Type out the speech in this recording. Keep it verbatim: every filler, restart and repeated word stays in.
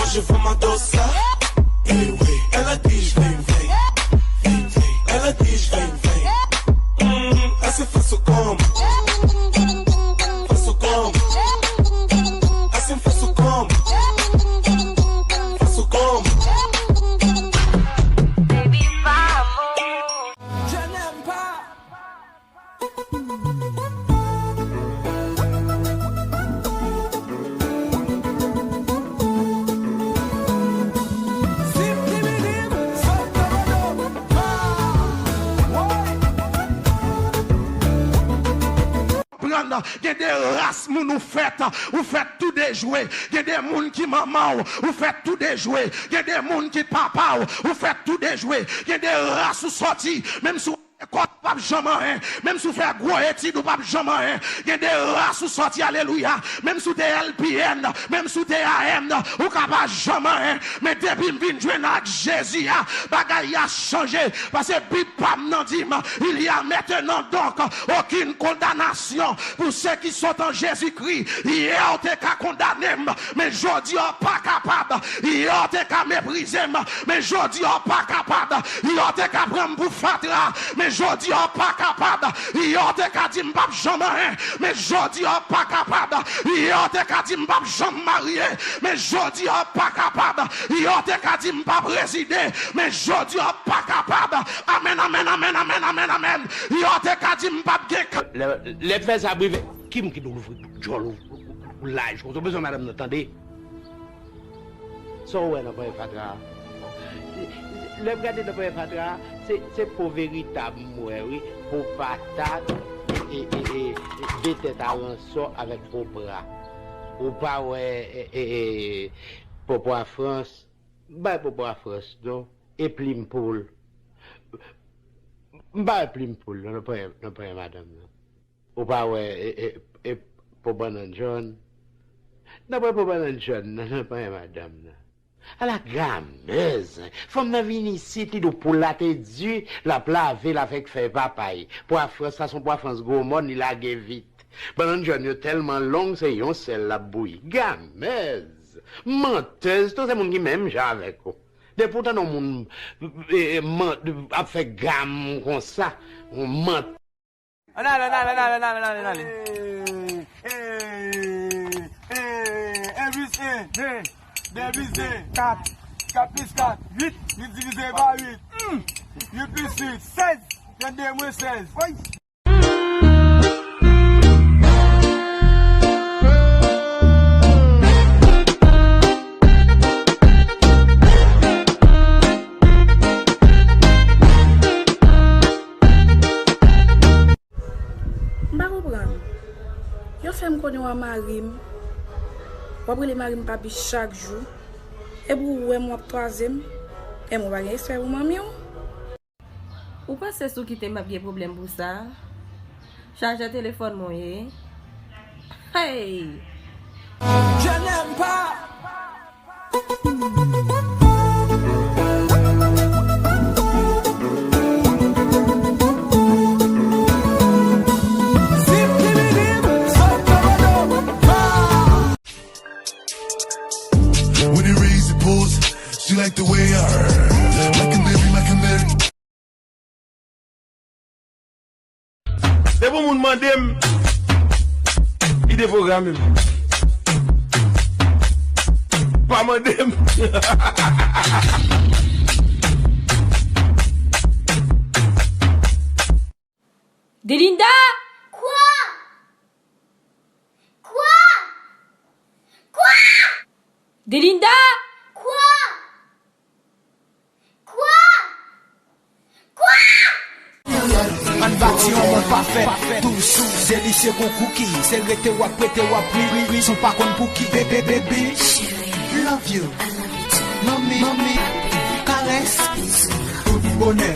Hoje vamos adoçar. Ela diz vem, vem, vem, vem. Ela diz vem, vem. Hum, assim faço como? Faço como? Assim faço como? Faço como? Baby, vamos. Je n'aime pas. Konprann, gen de ras moun ou fèt, ou fèt tou dejwe. Gen de moun ki manman w, ou fèt tou dejwe. Gen de moun ki papa w, ou fèt tou dejwe. Gen de ras ou sòti, menm si w lekòl ou p ap janm anyen. Menm si w fè gwo etid ou p ap janm anyen. Gen de ras ou sòti, alelouya. Menm si w te L P N, menm si w te A M, ou ka pa janm anyen. Men depi m vin jwenn ak Jezi a, bagay a chanje. Paske Bib pa m nan di m, il y a maintenant donc aucune condamnation pour ceux qui sont en Jésus-Christ. Yè w te ka kondane m, men jodi a w pa kapab. Yè w te ka meprize m, men jodi a w pa kapab. Yè w te ka pran m pou fatra, men jodi a w pa kapab. Yè w te ka di m p ap janm anyen, men jodi a w pa kapab. Yè w te ka di m p ap janm marye, men jodi a w pa kapab. Yè w te ka di m p ap rezide, men jodi a w pa kapab. Amèn, amèn, amèn, amèn, amèn, amèn. Yè w te ka di m p ap gen k- Lè, lè fè sa brive, ki m ki louvri djòl ou, ou, ou laj konsa, ou bezwen madanm nan tande. Sa w wè nan panyen fatra a? Lè m gade nan panyen fatra a, se, se po veritab m wè, wi. Po patat, e, e, e, e, de tèt aransò avèk po bra. Ou pa wè, e, e, e, po pwa frans? M pa wè po bwa frans, non. E plim poul. M pa wè plim poul, non, nan panyen, nan panyen madanm nan. Ou pa wè, e, e, e, po bannann jòn. Nan panyen po bannann jòn, nan, nan panyen madanm nan. Ala gramèz! Fanm nan vin isit, li di w poul la te di, l ap lave l avèk fèy papay. Pwa frans la, se yon pwa frans gwo mòn, li lage vit. Bannann jòn yo tèlman long, se yon sèl l ap bouyi. Gramèz! Mantèz tou, se moun ki menm jan avèk ou. Depi w tande yon moun, e, e, man-, ap fè gam konsa, yon mant-. Ann ale, ann ale, ann ale, ann ale, ann ale, ann ale. Ey, ey, ey, un plus un, deux. Deux plus deux, quatre. Quatre plus quatre, huit. Huit divisé par huit. Hmm. Huit plus huit, seize. Trente-deux moins seize. Woy. M pa konprann. Yo fè m konnen w a mari m. W ap rele mari m papi chak jou. Epi w wè m w ap twaze m. Enben w pa gen respè pou manmi w. Ou panse si w kite m ap gen pwoblèm pou sa? Chajè telefòn mwen w ye. Hey! Je n'aime pas. When it rains, it pours. She like the way I like a Mary, like a Mary. Depi yon moun mande m, li deprograme m. Pa mande m. Delinda! Kwa? Kwa? Kwa? Delinda! Kwa? Kwa? Kwa? Ann bati yon mond pafè, tou sou, se li se gon kouki, se rete w ap rete w ap ri, ri, ri, san w pa konn pouki, bebe, bebe, love you, manmi, manmi, karès, tout bonè.